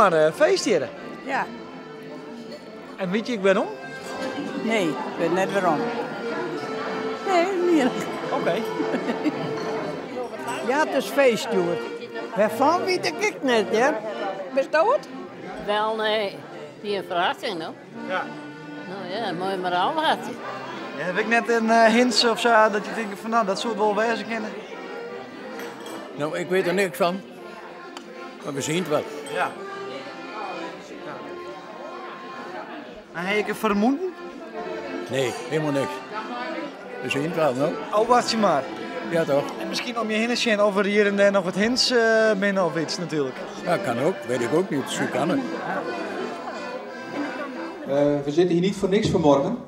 mar feest hjir. Ja. En witte je ek wêrom? Nee, ik wit net wêrom. Nee, mien ik. Oké. Ja, it is feest hjoed. Wêrfan wit ik ek net, hear. Bist do it? Wel nee, wie in ferrassing no. Ja. No ja, moat je mar ôfwachtsje. Ja, haw ik net in hint of sa dat je tinke fan no, dat soe it wol wêze kinne? No, ik wit der niks fan. Mar we sjen it wol. Ja. En ha je ek in fermoeden? Nee, hielendal niks. We sjen it wol, no. Ôfwachtsje mar. Ja, toch? En miskien om je hinne sjen oft der hjir en dêr noch wat hints binne of iets natuerlik. Ja, kan ook. Weet ik ook niet. Zo kan het. We zitten hier niet voor niks vanmorgen.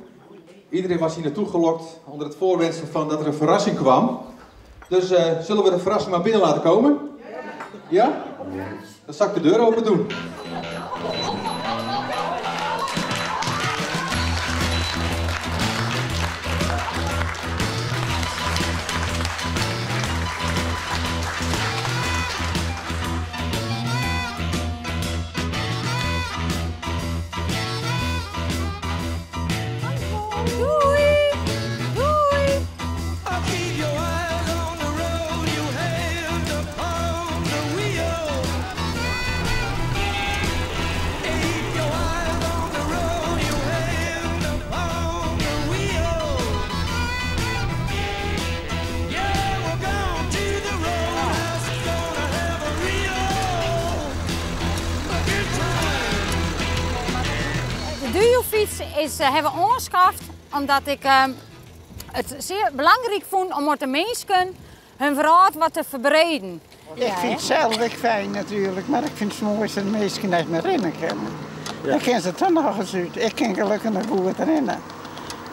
Iedereen was hier naartoe gelokt onder het voorwendsel van dat er een verrassing kwam. Dus zullen we de verrassing maar binnen laten komen? Ja? Dan zal ik de deur open doen. Doei! Doei! Keep your eyes on the road, your hand upon the wheel. Keep your eyes on the road, your hand upon the wheel. Yeah, we're going to the roadhouse, gonna have a real good time. De duofyts is, hawwe we oanskaft omdat ik it sear belangryk fûn om de minsken hun wrâld wat te ferbreden. Ik fyn it sels ek fijn natuerlik, mar ik fyn it moai as de minsken net mear rinne kinne. Dan kinne se toch noch ris út. Ik kin gelokkich noch goed rinne.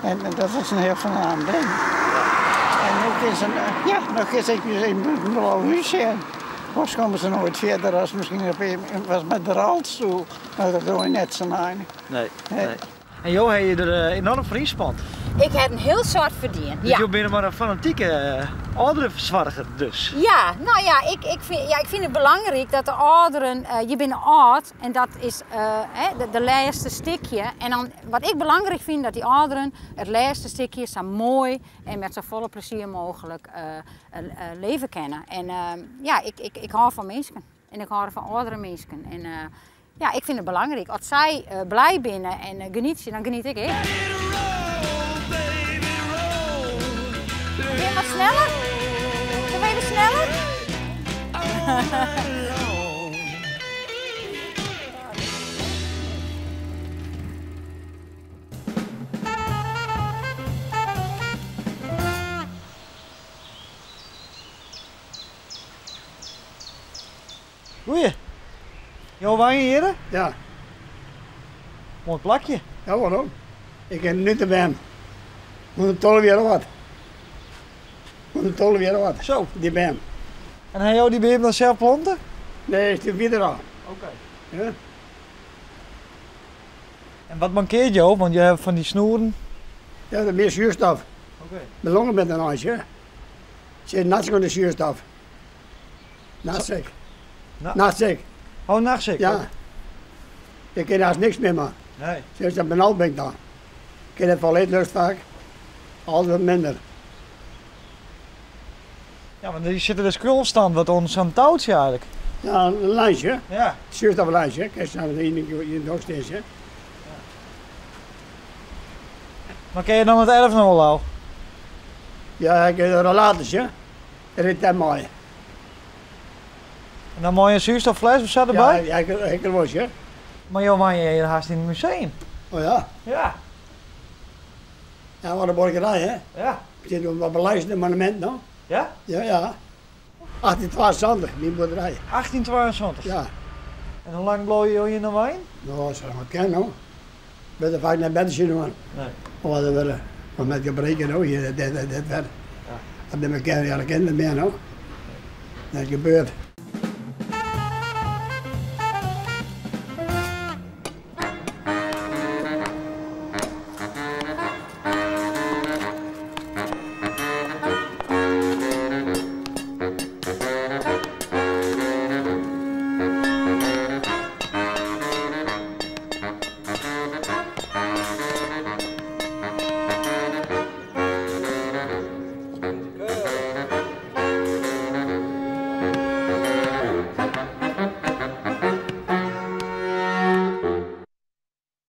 En dat is in hiel fernaam ding. En no kin se, ja, no kin se ek yn it Blauhús sjen. Oars komme se noait fierder as miskien op was mei de rolstoel. Mar dat dogge je net sa'n ein. Nee, nee. En jo hawwe je der enoarm foar ynspand. Ik ha in hiel soad ferdiend. Dus jo binne mar in fanatike âlderenfersoarger dus? Ja, no ja, ik fyn, ja, ik fyn it belangryk dat de âlderen, je binne âld en dat is hè, de lêste stikje. En dan, wat ik belangryk fyn, dat dy âlderen it lêste stikje sa moai en mei safolle plezier mooglik leve kinne. En ja, ik hâld fan minsken en ik hâld fan âldere minsken. En ja, ik fyn it belangryk. As sy blij binne en genietsje, dan geniet ik ek. Weer wat sneller? Doe even sneller? Goeie. Jo wenje hjir? Ja. Moai plakje. Ja, waarom? Ik ken nu de beam. 112 jaar oud. 112 jaar oud. Zo. Dy beam. En ha jo dy beam dan sels plante? Nee, is de wieder al. Oké. Ja. En wat mankearret jo? Want je hawwe fan dy snoeren. Ja, dat mear soerstof. Oké. Myn longen binne der neist, ja. Sit nachts oan de soerstof. Nachts ek. Nachts ek. Oh, nachts ek? Ja. Ik kin hast niks mear mar. Nee. Sinds dat benaud bin ik dan. Ik kin net folle lust faak. Altyd wat minder. Ja, want der sit dus konstant wat oan sa'n toutsje eigentlik. Ja, in lijntje. Ja. Soerstoflijntje. Kinst dan yn de stean. Ja. Maar kin je dan it erf noch wol ôf? Ja, ik ha rollators, ja. Rint dêr mei. En dan mei in soerstoffles of sa derby? Ja, ja, ik wol, ja. Mar jo wenje hjir hast yn it museum. Oh ja? Ja. Ja, wat in buorkerij, hè? Ja. Sit wat beleizende monumint no. Ja? Ja, ja. 1872, myn boerderij. 1872? Ja. En hoe lang bliuwe jo hjir noch wenjen? No, sa lang it kin no. Wurdt der faak net better sjen oan. Nee. Of der wurde wat met gebreken no, hjir, dit, dit, dit, wer. Ja. Dat net mear kin, ja, dat kin net mear no. Dat gebeurt.